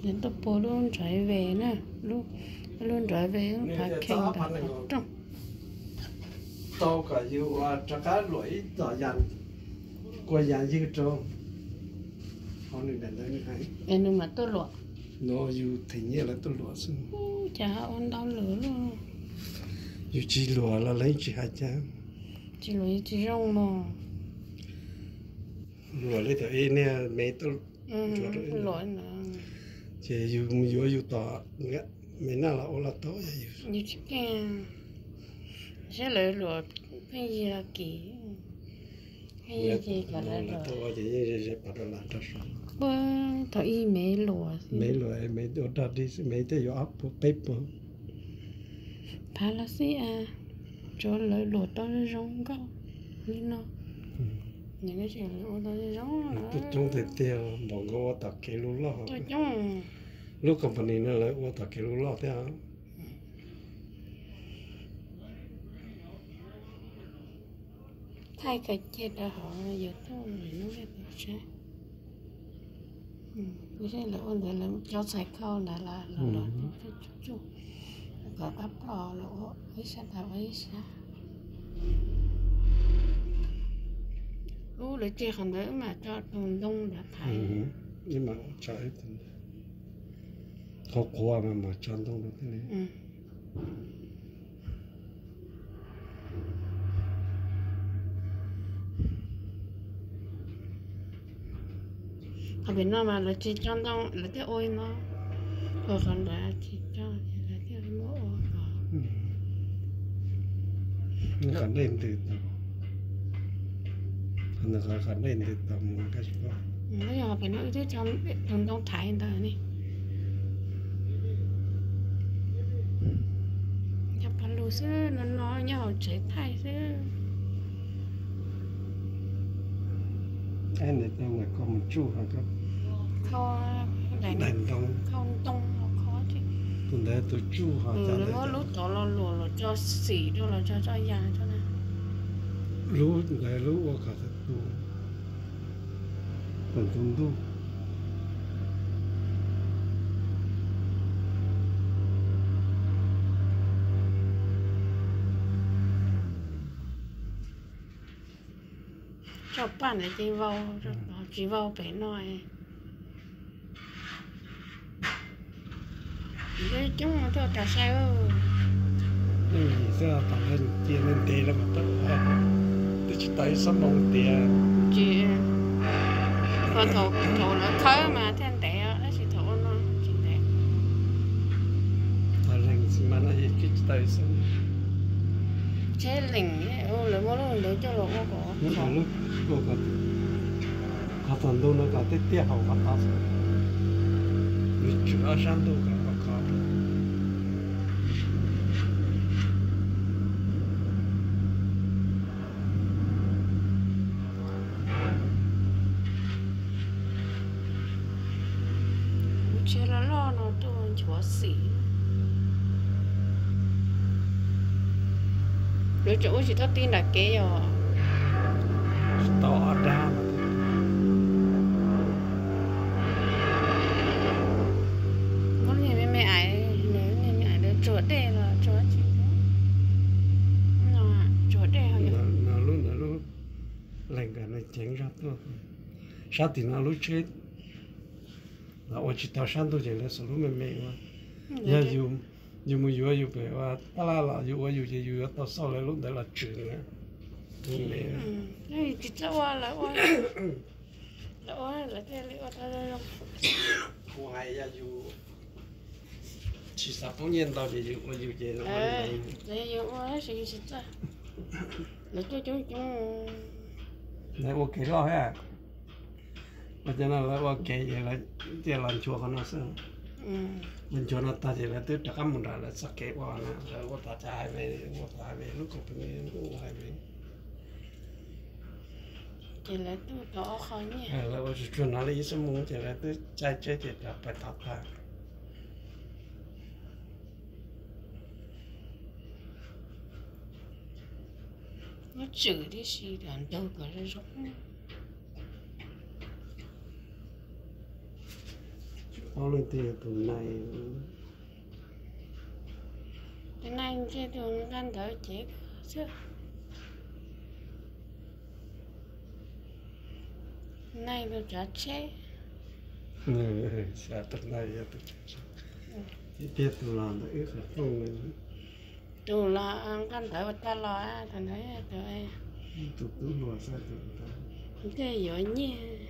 Nws tuaj puag lub driver na, lub driver lub phav kheej ntawm qhov rooj. Tau kom yus ua rov qab luam ib tom yas, kua yas ywg rau hauv nws daim ntawv nws hais. Es nws mam tuaj luam. No yus them nyiaj lawv tuaj luam xwb. Cas ua ntau lawm lauj. Yus tsis luam los lawv tsis hais cas. Tsis luam tsis zoo mog. Luam li thaum ub niag me tuaj luam, ces yus mus yuav yus tom me naj los ua los tau. Yus tsis keej, saib lawv luam pheej yig los kim, pheej yig ces kom lawv luam. Ces yeej ze ze pas dollar rau saud. Puag thaum ub me luam, me luam me ua dog dig xwb, me tej yuav ob puas peb puas. Phav los xij as, tsuav lawv luam tau zoo zoo nkauj li no. Nws ua tau zoo. Tuaj coob tiag tiag, npaum nkaus ua tom kev lub loj. Tuaj coob. Lub company no lawv ua tom kev lub loj thiab. Thaij kawg kiag rau hauv YouTube lwm hnub peb saib. Lawv ua ntawd lawv cov txhais khau ntawd los los tsuj tsuj, kom qab ploj los ua ib sab tas ua ib sab. Ub, lawv tseg qhov ntawd wb mam tso tus ntoo ntawd thaiv. Qhov qhuav mas mam tso ntoo rau thiaj li. Qhov pem no mas lawv tsis tso ntoo, lawv thiaj ua li no. Ua qhov ntawd tsis tso, lawv thiaj li muab ua kom. Qhov dej ntws tau, qhov dej ntws tau mus kaj. Yog pem no wb twb tso tus ntoo thaiv ntawd ne. Cov phav lug xwb no, no nyob hauv tsev thaij xwb. Ntawd tau kom mus tsuj ho daim ntoo, tus ntawd tus tsuj ho. Lawv muab lub tod los luam los tso xim rau los tso tso yas rau na. Lub ntawd lub ua kom txawv tus, txawv tus ntuj. Tso paj ntawd ces vau, tsis vau pem no. Coob tuaj tas sai. Yim xwb, tom lawv cia ntev lawv mam tau ua, twb tsis tau ib xuab moos tiag. Tsis, thaum lawv khawb mas thiaj ntev, tab sis thaum ua no tsis ntev. Thaum lees xi mas no twb tsis tau ib xuab moos. Tsheb lees, lawv muab lub ntawd coj los ua kom qhov tom ntug no kom tiaj tiaj hauv qhov tod xwb. Nws tswm ob sab ntug kom khov khov. Kuv tsheb loj loj no tuaj nchuav xim. Lawv tseem ua tsis tau ti nram kev yom. Tsis tau ob dab. Muab niag me me ais, niag me me ais ntawd tsuag dej los tsuag tsis, tsuag dej. Lub, lub lees kom nws ceev zog tuaj. Sab tim no lub tsheb los ua tsis tau sab ntug ces lawv xuas lub me me ua. Yog yus mus yuav yus pem ua tab laj los yus ua yus ces yus yuav tau xauj lawv lub ntawd los tswm na. Tsis txawj ua lawv ua, lawv ua lawv thiaj li ua tau zoo. Kuv hais yog yus tsis xav poob nyiaj ntau ces yus ua yus ces yus ua tab sis yus tsis txawj. Lawv tuaj coob coob. Lawv ua kev loj thiab. Ua cov no lawv ua kev ces lawv tias los nchuav qhov no xwb. Los nchuav no tag ces lawv twb rov qab mus nram lawv txoj kev ua na, lawv ua tom cov highway, ua tom highway lub company ua highway. Ces lawv tuaj tau ob qho nyiaj. Lawv ua tsuag tsuag no li ib xuab moos ces lawv twb caij tsheb ces rov pais tod tag. Muab tswm tib si kom ntug kom zoo zoo. Ob leeg twg yog tus nai? Tus nai ntshe tus nqa ntawv cev xwb. Nai tus tsav tsheb. Xyov tus nai yog tus tsav tsheb. Tiag tiag tus los ntawm wb qhov rooj li. Tus los nqa ntawv ua tag los, tus ntawd tus, tus tub hluas xwb tus, ntshe yuav nyiag.